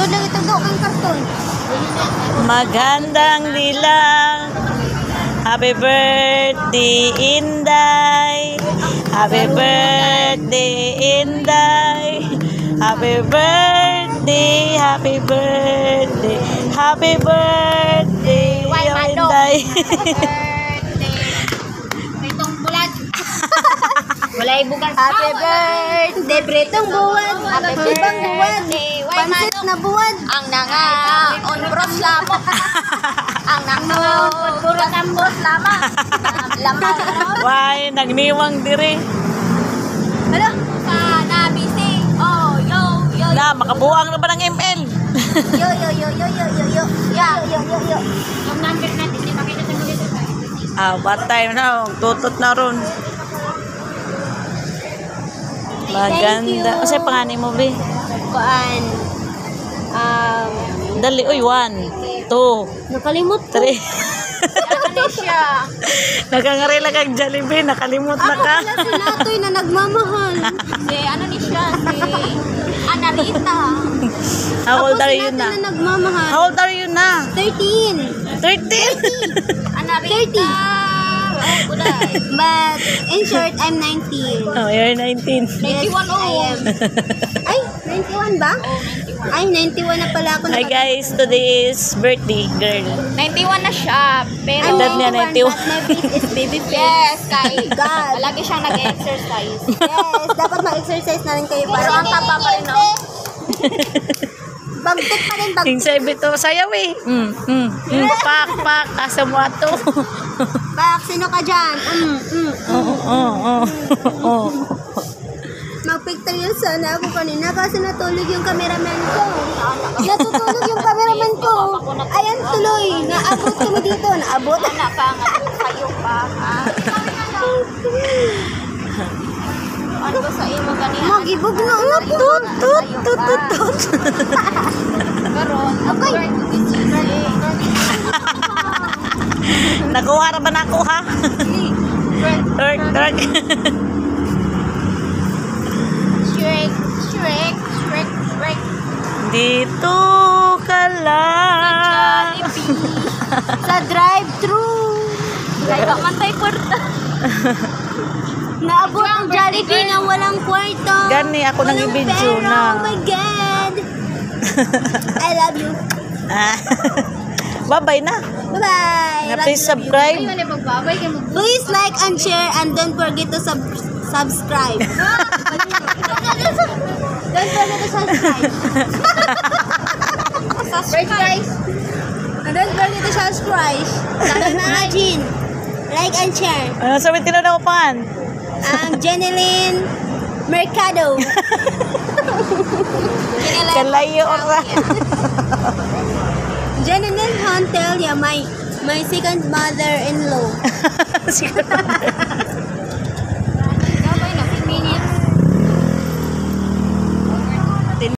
Sugod lang ito kang karton. Magandang dilang. Happy birthday, Inday. Happy birthday, Inday. Happy birthday, happy birthday, happy birthday, Why, manok? Inday. Birthday. Pritong bulad. Walay bugas. Happy birthday, pritong buwan. Happy Ibang buwan. birthday. Why, Pansit manok? Na buwan. Ang nangaon bros lamok. Ang nangaon puro tambos lamang. Lamang. Why, nagniwang diri. Ano? Sa nabisi. Oh, yo, yo. Na, makabuang na ba ng ML? Yo, yo, yo, yo, yo, yo, yo. Yeah. Yo, yo, yo. Yung number natin, di makita sa mga. Ah, what time na? Tutot na ron. Maganda. You. Kasi panganin mo, be? Kuan. Dali, uy, one, two, Nakalimot ko. three. Ano siya? Nakangarila kang Jollibee, nakalimot na Ako ka. pala si Natoy na nagmamahal. Si ano ni siya? Si Anarita. How old Ako are si you Natoy na? Na nagmamahal. How old are you na? 13. 13? Anarita. Oh, kulay. But in short, I'm 19. Oh, you're 19. Yes, 91 I am. Ay, 91 ba? Oh, 91. Ay, 91 na pala ako. Hi guys, today is birthday girl. 91 na siya. Pero, I'm Edad niya, 91, 91. but my face is baby face. Yes, kay God. lagi siyang nag-exercise. Yes, dapat mag-exercise na rin kayo Pero para ang taba pa rin, no? Bagtik pa rin, bagtik. Ting sa ito, sayaw eh. Pak, pak, asa mo ato. Bak, sino ka dyan? Oo. Mag-pictorial sana ako kanina kasi natulog yung cameraman ko. Natutulog yung cameraman ko. Ayan tuloy. Naabot kami dito. Naabot. Anak pa nga, kayo pa. Ha? Ano ba sa imo ganihan? Magibog na. Tut, tut, tut, tut, tut. Karon, Okay. okay. Nakuha ra ba na ako ha? Twerk, twerk. Shrek, Shrek, Shrek, Shrek. Dito ka lang. Jollibee. Sa drive-thru. Kay ba man tay kwarta. Naabot ang Jollibee na walang kwarta. Gani, ako nang Walang i-video pera. na. Oh my God. I love you. Ah. Bye-bye na. Bye-bye. Na please subscribe. Ay, magbabay kay mag Please like and share and don't forget to subscribe. Don't forget to subscribe. Subscribe. And don't forget to subscribe. Sabi Mama Jean. Like and share. Ano sabi tinanaw ko pangan? Jeneline Mercado. Kalayo ora. Jeneline Hontelia, my second mother-in-law. Siguro.